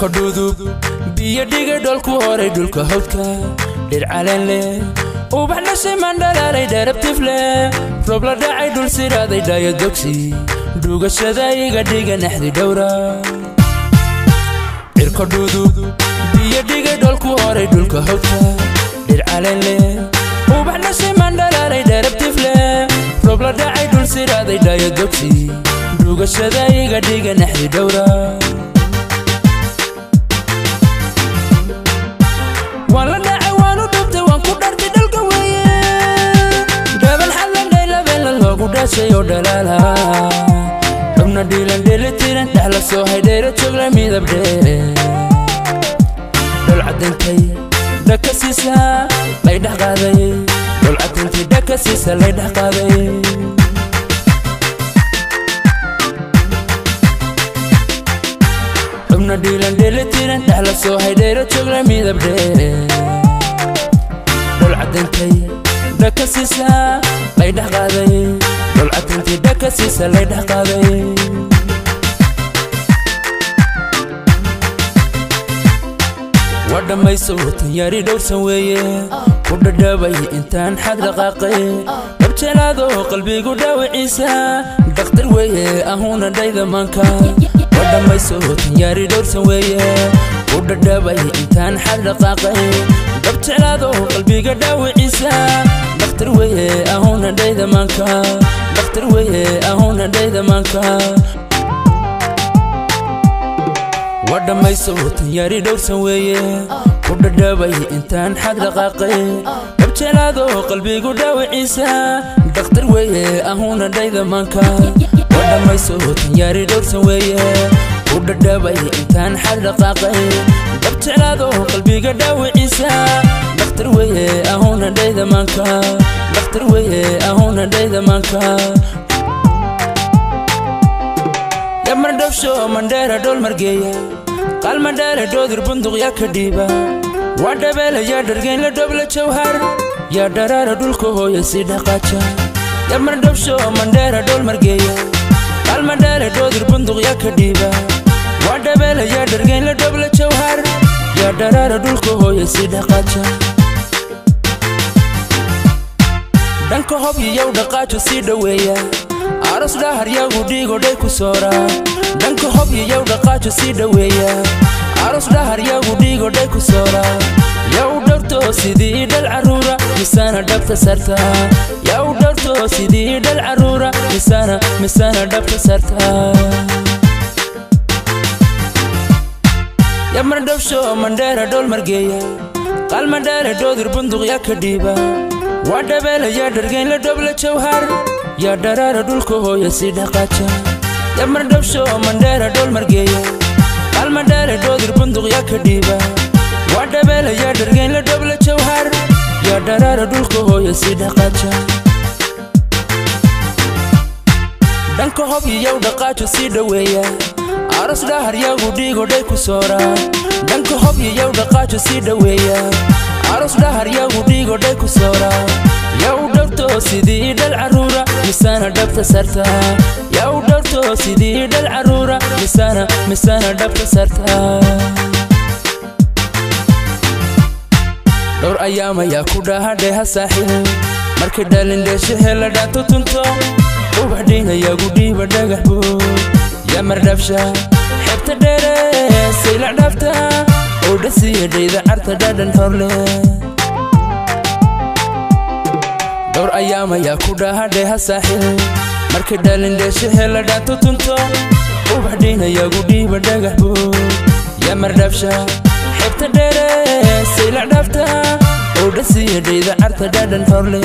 Cirka dhudub biyo dhigay dholku horay dhulka hawdka dhir caleen leh ubax dhashay mandhalaalay dherabtif leh roob la dhacay dhul siraaday dhaayo dogsi dhugashada iga dhiga naxdi dhowra. Cirka dhudub biyo dhigay dholku horay dhulka hawdka dhir caleen leh ubax dhashay mandhalaalay dherabtif leh roob la dhacay dhul siraaday dhaayo dogsi dhugashada iga dhiga naxdi dhowra. Waan la dhacay waan u dhubtay waan ku dhartay dhalka weeye dhabal xallan dhaylabeela loogu dhashay oo dhalaala xubna dhiilan dheelitiran dhex la soo haydheera joogla midab dheere dhol cadantay dhaka siisa lay dhex qaaday dhol cadantay dhaka siisa lay dhex qaaday. Xubna dhiilan dheelitiran dhex la soo haydheera joogla midab dheere dhol cadantay dhaka siisa lay dhex qaaday dhol cadantay dhaka siisa lay dhex qaaday. Waa dhammayso tanyaari dhowrsan weeye ku dhadhabay intaan xad dhaqaaqay dhabjelaado qalbigu dhaawiciisa dhakhtar weeye ahuuna dhayda maanka. Waa dhammayso tanyaari dhowrsan weeye ku dhadhabay intaan xad dhaqaaqay dhabjelaado qalbiga dhaawiciisa dhakhtar weeye ahuuna dhayda maanka dhakhtar weeye ahuuna dhayda maanka. Waa dhammayso tanyaari dhowrsan weeye ku dhadhabay intaan xad dhaqaaqay dhabjelaado qalbigu dhaawiciisa dhakhtar weeye ahuuna dhayda maanka. Waa dhammayso tanyaari dhowrsan weeye ku dhadhabay intaan xad dhaqaaqay dhabjelaado qalbiga dhaawiciisa dhakhtar weeye ahuuna dhayda maanka dhakhtar weeye ahuuna dhayda maanka. Yamar dhabsho mandheera dhool margeeya qaal mandheera dhoodir bunduq yaa ka dhiiba waa dhabeela yaa dhargeyn la dhobla jawhar yaa dharaara dhulka hooya sii dhaqaaja. Yamar dhabsho mandheera dhool margeeya qaal mandheera dhoodir bunduq yaa ka dhiiba waa dhabeela yaa dhargeyn la dhobla jawhar yaa dharaara dhulka hooya sii dhaqaaja. Dhanka hobyiyow dhaqaajo sii dhoweeya aros dhahar yagu dhiigo dhay ku soora dhanka hobyiyow dhaqaajo sii dhoweeya aros dhahar yagu dhiigo dhay ku soora yaa u dhowrto sidii dhal carruura misana dhabta sarta yaa u dhowrto sidii dhal carruura misana misana dhabta sarta. Yamar dhabsho mandheera dhool margeeya qaal mandheera dhoodir bunduq yaa ka dhiiba waa dhabeela yaa dhargeyn la dhobla jawhar yaa dharaara dhulka hooya sii dhaqaaja. Yamar dhabsho mandheera dhool margeeya qaal mandheera dhoodir bunduq yaa ka dhiiba waa dhabeela yaa dhargeyn la dhobla jawhar yaa dharaara dhulka hooya sii dhaqaaja. Dhanka hobyiyow dhaqaajo sii dhoweeya aros dhahar yagu dhiigo dhay ku soora dhanka hobyiyow dhaqaajo sii dhoweeya aros dhahar yagu dhiigo dhay ku soora yaa u dhowrto sidii dhal carruura misana dhabta sarta yaa u dhowrto sidii dhal carruura misana misana dhabta sarta. Dhowr ayaam ayaa ku dhahadhay ha saaxiib markay dhalin dheeshe hela dhaanto tunto ubax dhiinayagu dhiiba dhagax buu yamar dhabsha xebta dheere saylac dhaafta oo dhasiya dhayda carta dhadhan horle. Dhowr ayaam ayaa ku dhahadhay ha saaxiib markay dhalin dheeshe hela dhaanto tunto ubax dhiinayagu dhiiba dhagax buu yamar dhabsha xebta dheere saylac dhaafta oo dhasiya dhayda carta dhadhan horle.